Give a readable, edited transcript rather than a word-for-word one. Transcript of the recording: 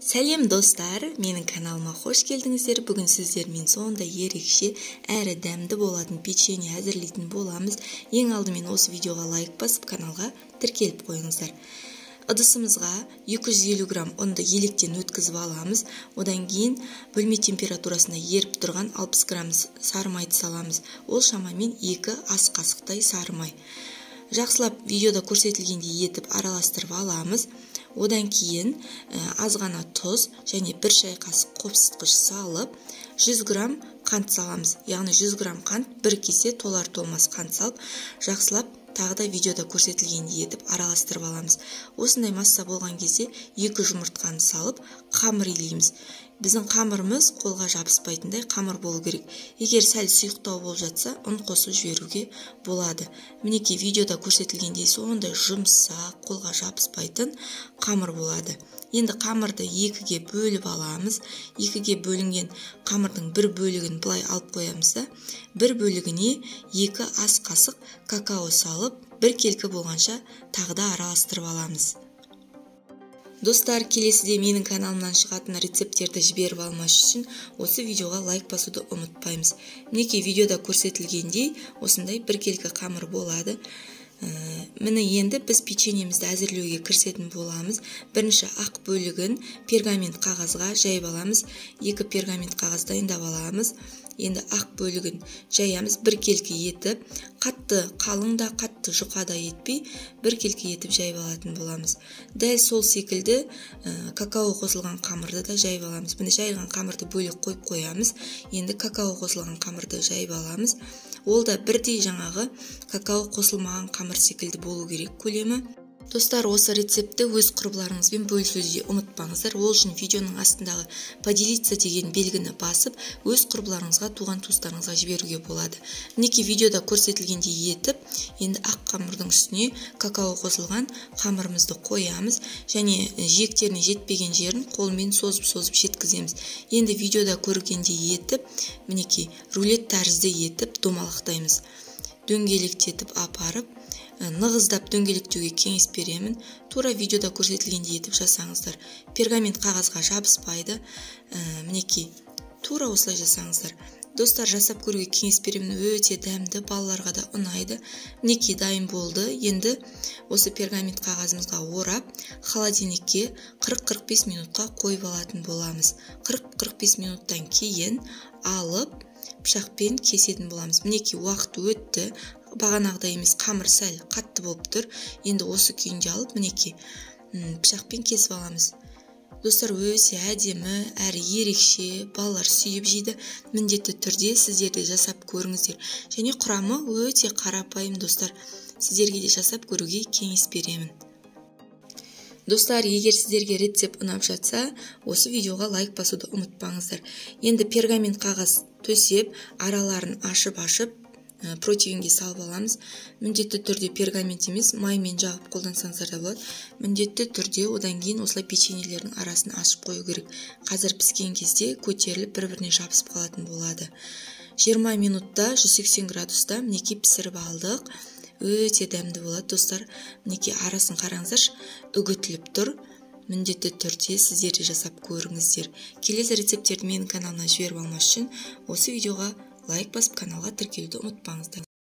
Сәлем достар, менің каналыма қош келдіңіздер. Бүгін сіздермен сондай ерекше әрі дәмді болатын печенье әзірлейтін боламыз. Ең алдымен осы видеоға лайк басып, каналға тіркеліп қойыңыздар. Ыдысымызға 250 грамм ұнды електен өткізіп аламыз. Одан кейін бөлме температурасында еріп тұрған 60 грамм сары майды саламыз. Ол шамамен 2 ас қасықтай сары май. Жақсылап видеода көрсетілгендей етіп араластырып аламыз. Одан кейін аз ғана тұз және 1 шай қасық қопсытқыш салып, 100 грамм қант саламыз. Яғни 100 грамм қант, 1 кесе толар толмас қант салып, жақсылап тағы да видеода көрсетілгендей етіп араластырып аламыз. Осындай масса болған кезде 2 жұмыртқаны салып, қамыр илейміз. Біздің қамырымыз қолға жабыспайтындай қамыр болу керек. Егер сәл сұйықтау болып жатса, ұн қосып жіберуге болады. Мінекей видеода көрсетілгендей сондай жұмсақ, қолға жабыспайтын қамыр болады. Енді қамырды 2-ге бөліп аламыз. 2-ге бөлінген қамырдың бір бөлігін былай алып қоямыз да, бір бөлігіне 2 ас қасық какао салып, бір келкі болғанша тағы да араластырып аламыз. Достар, келесіде менің каналымнан шығатын рецепттерді жіберіп алмас үшін осы видеоға лайк басуды ұмытпаймыз. Мінекей видеода көрсетілгендей осындай біркелкі қамыр болады. Міне енді біз печеньемізді әзірлеуге кірісетін боламыз. Бірінші ақ бөлігін пергамент қағазға жайып аламыз. 2 пергамент қағаз дайындап аламыз. Енді ақ бөлігін жаямыз біркелкі етіп, қатты қалың да, қатты жұқа да етпей, біркелкі етіп жайып алатын боламыз. Дәл сол секілді какао қосылған қамырды да жайып аламыз. Міне жайылған қамырды бөлек қойып қоямыз. Енді какао қосылған қамырды жайып аламыз. Ол да бірдей жаңағы какао қосылмаған қамыр секілді болу керек көлемі. Достар, осы рецептті өз құрбыларыңызбен бөлісуді ұмытпаңыздар. Ол үшін видеоның астындағы поделиться деген белгіні басып, өз құрбыларыңызға, туған туыстарыңызға жіберуге болады. Мінекей видеода көрсетілгендей етіп, енді ақ қамырдың үстіне какао қосылған қамырымызды қоямыз және жиектеріне жетпеген жерін қолмен созып-созып жеткіземіз. Енді видеода көргендей етіп, мінекей рулет тәрізді етіп домалақтаймыз. Дөңгелектетіп апарып, нығыздап дөңгелектеуге кеңес беремін. Тура видеода көрсетілгендей етіп жасаңыздар. Пергамент қағазға жабыспайды. Мінекей, тура осылай жасаңыздар. Достар, жасап көруге кеңес беремін. Өте дәмді, балаларға да ұнайды. Мінекей дайын болды. Енді осы пергамент қағазымызға орап, холодильникке 40-45 минутқа қойып алатын боламыз. 40-45 минуттан кейін алып, пышақпен кесетін боламыз. Мінекей уақыт өтті. Бағанағыдай емес, қамыр сәл қатты болып тұр. Енді осы күйінде алып, мінекей пышақпен кесіп аламыз. Достар, өте әдемі, әрі ерекше, балалар сүйіп жейді. Міндетті түрде сіздер де жасап көріңіздер. Және құрамы өте қарапайым, достар. Сіздерге де жасап көруге кеңес беремін. Достар, егер сіздерге рецепт ұнап жатса, осы видеоға лайк басуды ұмытпаңыздар. Енді пергамент қағаз төсеп, араларын ашып-ашып, противенге салып аламыз. Міндетті түрде пергамент емес, маймен жағып қолдансаңыздар да болады. Міндетті түрде одан кейін осылай печеньелердің арасын ашып қою керек. Қазір піскен кезде көтеріліп бір-біріне жабысып қалатын болады. 20 минутта 180 градуста мінекей пісіріп алдық. Өте дәмді болады, достар. Мінекей арасын қараңыздаршы, үгітіліп тұр. Міндетті түрде сіздер де жасап көріңіздер. Келесі рецепттерді менің каналымнан жіберіп алмас үшін осы видеоға лайк басып, каналға тіркелуді ұмытпаңыздар.